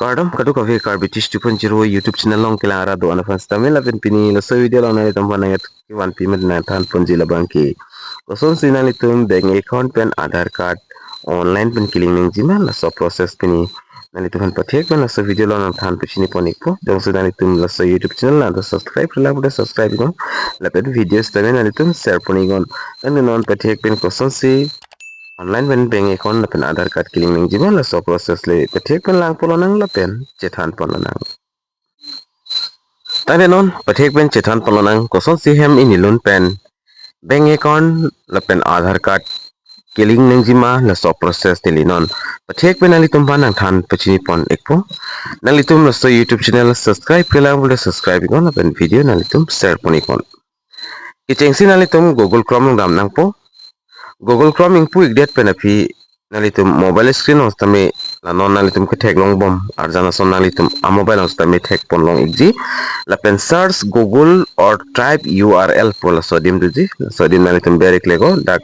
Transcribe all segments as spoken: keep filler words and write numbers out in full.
Kardom kadokave Karbi Tish two point zero YouTube channel along kelang arat do-an aphan sitame lapen pini laso video along nanglitum aphan nangkevanpi amat nangthanponji labangke kosonsi nanglitum bank account pen Aadhaar card online pen ke-link nangjima, laso process pini nanglitum aphan pathek pen laso video along nangthan pachiniponikpo. Jongsi nanglitum laso YouTube channel nangdo subscribe-re lang pulote subscribe iknon, lapen video sitame nanglitum share pon iknon. Tangte non pathek pen kosonsi online pen bank account lapen Aadhaar card ke-link nangjima, laso process le pathek pen langponlonang lapen chethanponlonang. Tangte non pathek pen chethanponlonang kosonsi hem inilun pen bank account lapen Aadhaar card ke-link nangjima, laso process neli non pathek pen nanglitum aphan nangthan pachinipon ikpo. Nanglitum laso YouTube channel subscribe-re lang pulote subscribe iknon lapen video nanglitum share pon iknon. Kechengsi nanglitum Google Chrome along damnangpo. Google Chrome ingpu-ikdet pen aphi nanglitum mobile screen along sitame, la non nanglitum ketheklongbom arjan ason nanglitum a-mobile along sitame thekponlong ikji. Lapen search Google or type U R L pu laso adim doji. Laso adim nanglitum ber-ikleko, dak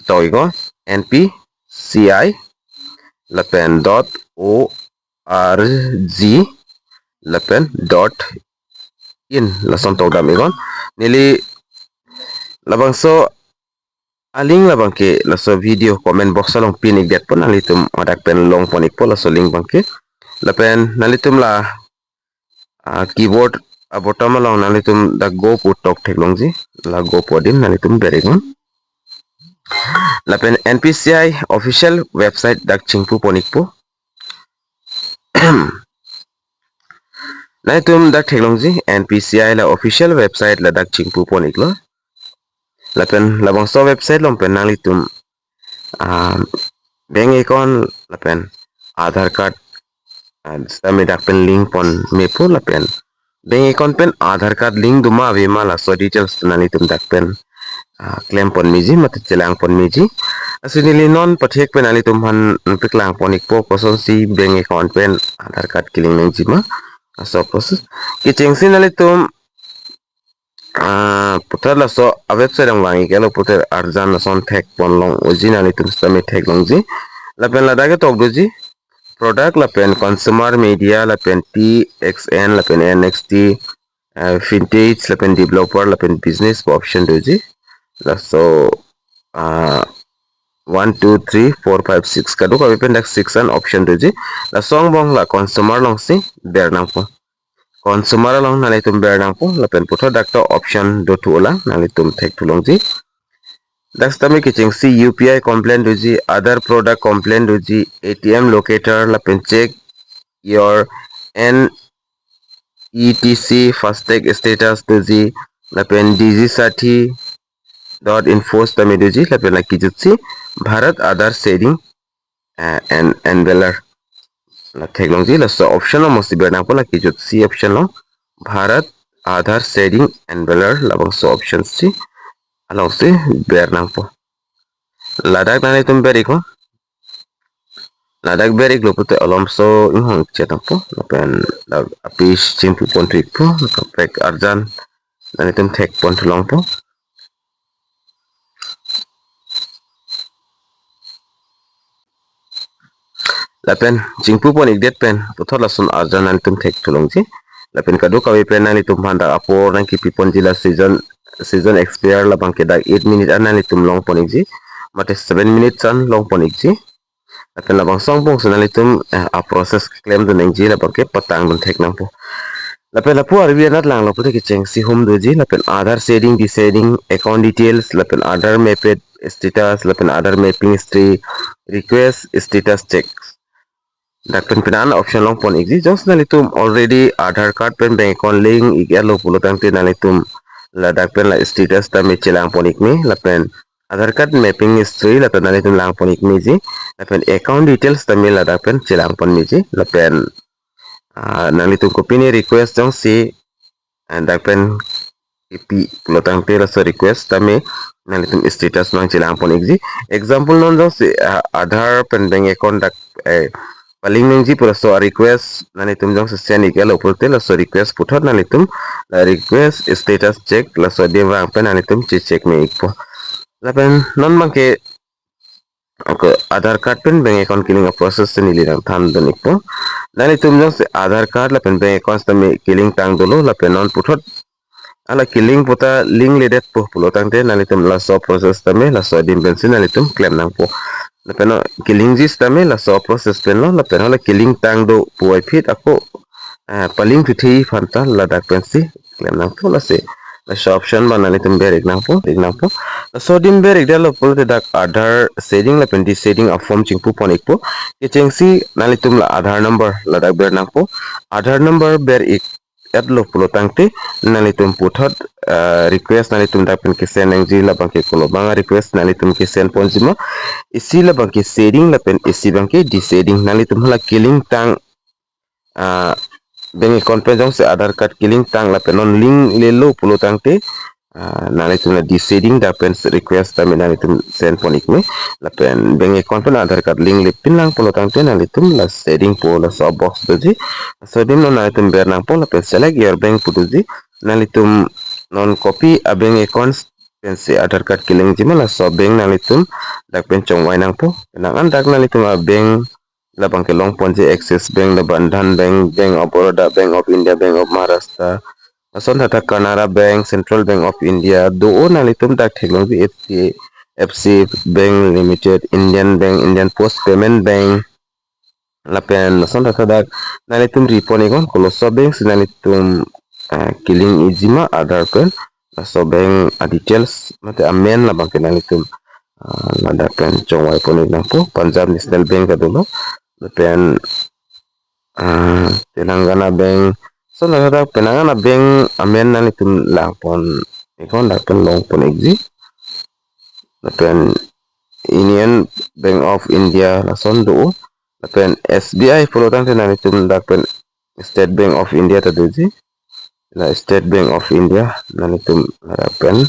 tok iknon, N P C I lapen dot O R G lapen dot in, lason tokdam iknon. Neli labangso a-link labangke laso video comment box along pin-ikdetpo, nanglitum hadak pen longpon ikpo laso link abangke. Lapen nanglitum la, ah, keyboard a-bottom along nanglitum dak go pu tok theklongji, la go pu adim nanglitum ber iknon. Lapen N P C I official website dak chingpupon ikpo. Nanglitum dak theklongji, N P C I la official website ladak chingpupon iklo. Lapen labangso website along pen nanglitum, ah, bank account lapen Aadhaar card, ah, sitame dak pen link pon mepo lapen bank account pen Aadhaar card link doma avema, laso details nanglitum dak pen, ah, klempon meji mate chelangpon meji. Lasi neli non pathek pen nanglitum aphan nangpaklangpon ikpo kosonsi bank account pen Aadhaar card ke-link nangjima, laso process. Kechengsi nanglitum, ah, puthot laso a-website along vang-iklo puthot arjan ason thekponlong unji, nanglitum sitame theklongji. Lapen ladak ketok doji, product lapen consumer, media lapen T X N lapen N X T, ah, vintage lapen developer lapen business pu option doji. Laso, ah, one, two, three, four, five, six, kadokave pen dak six an option doji. Laso angbong la consumer alongsi bernangpo. Consumer along nanglitum bernangpo lapen puthot dak to option dothulang, nanglitum thekthulongji. Dak sitame kechengsi U P I complaint doji, other product complaint doji, A T M locator lapen check your N E T C FASTag status doji, lapen Digi Sathi dot info sitame doji, lapen la kijutsi Bharat Aadhaar Sharing, eh, en-, Enabler. La theklongji, laso option along mosi bernangpo, la kijutsi option along, Bharat Aadhaar Sharing Enabler, labangso option si alongsi bernangpo. Ladak nanglitum ber iknon. Ladak ber-iklo puthot alomso inghong chetangpo, lapen dak a-page chingpuponthu ikpo, kaprek arjan nanglitum thekponthulongpo. Lapen chingpupon-ikdet pen puthot lason arjan nanglitum thekthulongji. Lapen kadokave pen nanglitum aphan dak apor nangkepiponji la season, season expire labangke dak eight minute an nanglitum longpon-ikji, mate seven minutes an longpon-ikji. Lapen labangso angbongsi nanglitum, eh, a-process klemdun nangji labangke patangdun theknangpo. Lapen lapu arvi anat langlo puthot kechengsi home doji, lapen Aadhaar sharing, de-sharing, account details, lapen Aadhaar mapped status, lapen Aadhaar mapping history, request status check. Dak pen penan option longpon-ikji. Jongsi nanglitum already Aadhaar card pen bank account link-iklo pulo tangte nanglitum ladak pen la status tame chelangpon-ik me, lapen Aadhaar card mapping history lapen nanglitum langpon-ik meji, lapen account details tame ladak pen chelangpon meji, lapen, ah, nanglitum kopine request jongsi, ah, dak pen kipi pulo tangte laso request tame nanglitum status nangchelangpon-ikji. Example non jongsi, ah, Aadhaar pen bank account dak, eh, pa-link nangji pu laso request nanglitum jongsi send-iklo pulote laso request puthot nanglitum la request status check laso adim vang pen nanglitum che-check me-ikpo. Lapen non abangke ako Aadhaar card pen bank account ke-link a-process si neli nangthandun-ikpo. Nanglitum jongsi Aadhaar card lapen bank account tame kelink tang dolo lapen non puthot hala kelink puta link ledetpo pulo tangte nanglitum laso process tame laso adim pensi nanglitum klem nangpo. Lapen non kelinkji sitame laso process pen lo lapen hala kelink tang do puvoiphit ako, ah, palink thuthi phanta ladak pensi klem nangpo lasi. Laso option abang nanglitum ber ik nangpo, ik nangpo. Laso adim ber ikdetlo pulote dak Aadhaar shading lapen de-shading a-form chingpu pon ikpo. Kechengsi nanglitum la Aadhaar number ladak ber nangpo. Aadhaar number ber ik etlo pulo tangte nanglitum puthot, ah, request nanglitum dak pen kesen nangji labang ke kolo abang request nanglitum kesen ponji ma. Isi labang ke shading lapen isi abang ke de-shading nanglitum hala kelink tang, ah, bank account pen jongsi Aadhaar card kelink tang lapen non link lelo pulo tangte, ah, nanglitum la de-shading dak pen request tame nanglitum send pon ik me. Lapen bank account pen Aadhaar card link lepin lang pulo tangte nanglitum la shading po laso box doji. Laso adim non nanglitum ber nangpo lapen select your bank pu doji. Nanglitum non kopi a-bank account pensi Aadhaar card kelinkji ma laso bank nanglitum dak pen chongvai nangpo. Nang an dak nanglitum a-bank labang ke long ponji Axis Bank, la Bandhan Bank, Bank of Baroda, Bank of India, Bank of Maharashtra, lason thata Canara Bank, Central Bank of India, do-o nanglitum dak theklongji H D F C Bank Limited, Indian Bank, Indian Post Payment Bank, lapen lason thata dak nanglitum ri pon iknon koloso bank si nanglitum, ah, kelink ikji ma Aadhaar pen, laso bank a-details mate amen labang ke nanglitum, ah, ladak pen chongvai pon ik nangpo. Punjab National Bank ta dolo lapen, ah, Telangana Bank. Lason thata dak penang an a-bank amen nanglitum lang pon iknon dak pen long pon ikji. Lapen Union Bank of India lason do. Lapen S B I pulo tangte nanglitum dak pen State Bank of India ta doji. La State Bank of India nanglitum ladak pen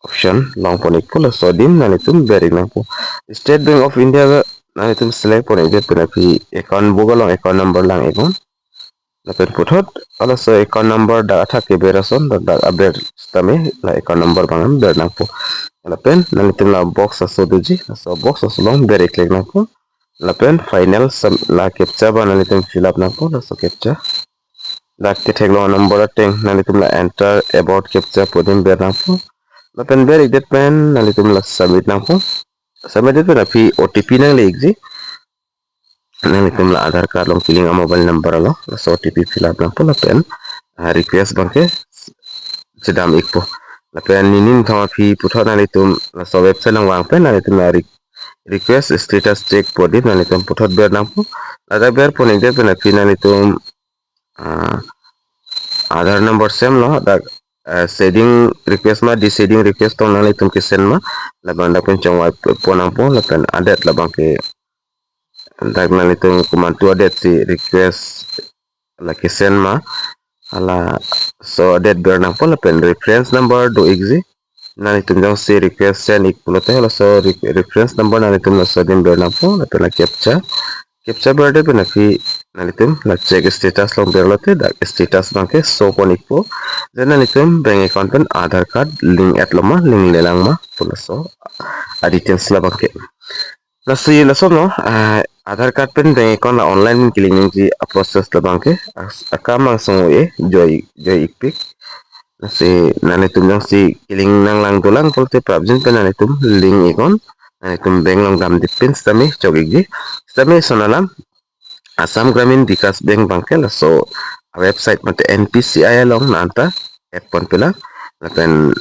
option long pon ikpo, laso adim nanglitum ber ik nangpo. State Bank of India nanglitum select pon ikdet pen aphi account book along account number lang iknon. Lapen puthot halaso account number dak athak keber ason dak, dak aber sitame la account number abang ber nangpo. Lapen nanglitum la box aso doji, laso box aso along ber iklek nangpo. Lapen final sum la captcha abang nanglitum fill up nangpo, laso captcha. Dak ketheklong number ateng nanglitum la enter abort captcha pu adim ber nangpo. Lapen ber ikdet pen nanglitum la submit nangpo. Submit det pen aphi O T P nangle ikji. Nanglitum la Aadhaar card along kelink a-mobile number along laso O T P fill up nangpo lapen, ah, request abang ke chedam ikpo. Lapen nini nithom aphi puthot nanglitum laso website along vang pen nanglitum la re-, request status check pu adim nanglitum puthot ber nangpo. Ladak ber pon ikdet pen aphi nanglitum, ah, Aadhaar number same lo dak, ah, shading request ma de-shading request tong nanglitum ke-send ma labang dak pen chongvai pon nangpo lapen adet labang ke dak nanglitum komantu adet si request la ke-send ma, halaso adet ber nangpo lapen reference number do ikji. Nanglitum jongsi request send ik pulote halaso re-, reference number nanglitum laso adim ber nangpo lapen la captcha. Captcha berdet pen aphi nanglitum la check status along berlote dak status abang ke show pon ikpo. Then nanglitum bank account pen Aadhaar card link etlo ma, link lelang ma pu laso a-details labang ke. Lasi laso no, ah, Aadhaar card pen bank account la online pen kelink nangji a-process labang ke, as-, akam angsong e joi, joi ikpik. Lasi nanglitum jongsi kelink nanglang dolang pulote prapjin pen nanglitum link iknon, nanglitum bank along damdip pen sitame chok ikji. Sitame lason alam Assam Gramin Vikas Bank abang ke laso a-website mate N P C I along nanta add pon pilang. Lapen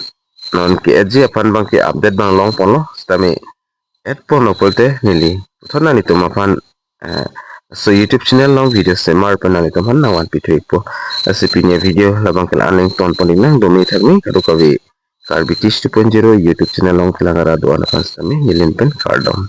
non ke-add ji aphan abang ke update abang long ponlo sitame add ponlo pulote neli puthot nanglitum aphan, eh, laso YouTube channel along video semar pen nanglitum aphan nangvanpi thu ikpo. Lasi pini a-video labang ke la-an ington pon iknang, domi thakmi kadokave Karbi Tish two point zero YouTube channel along kelang ara do-an aphan sitame neli pen kardom.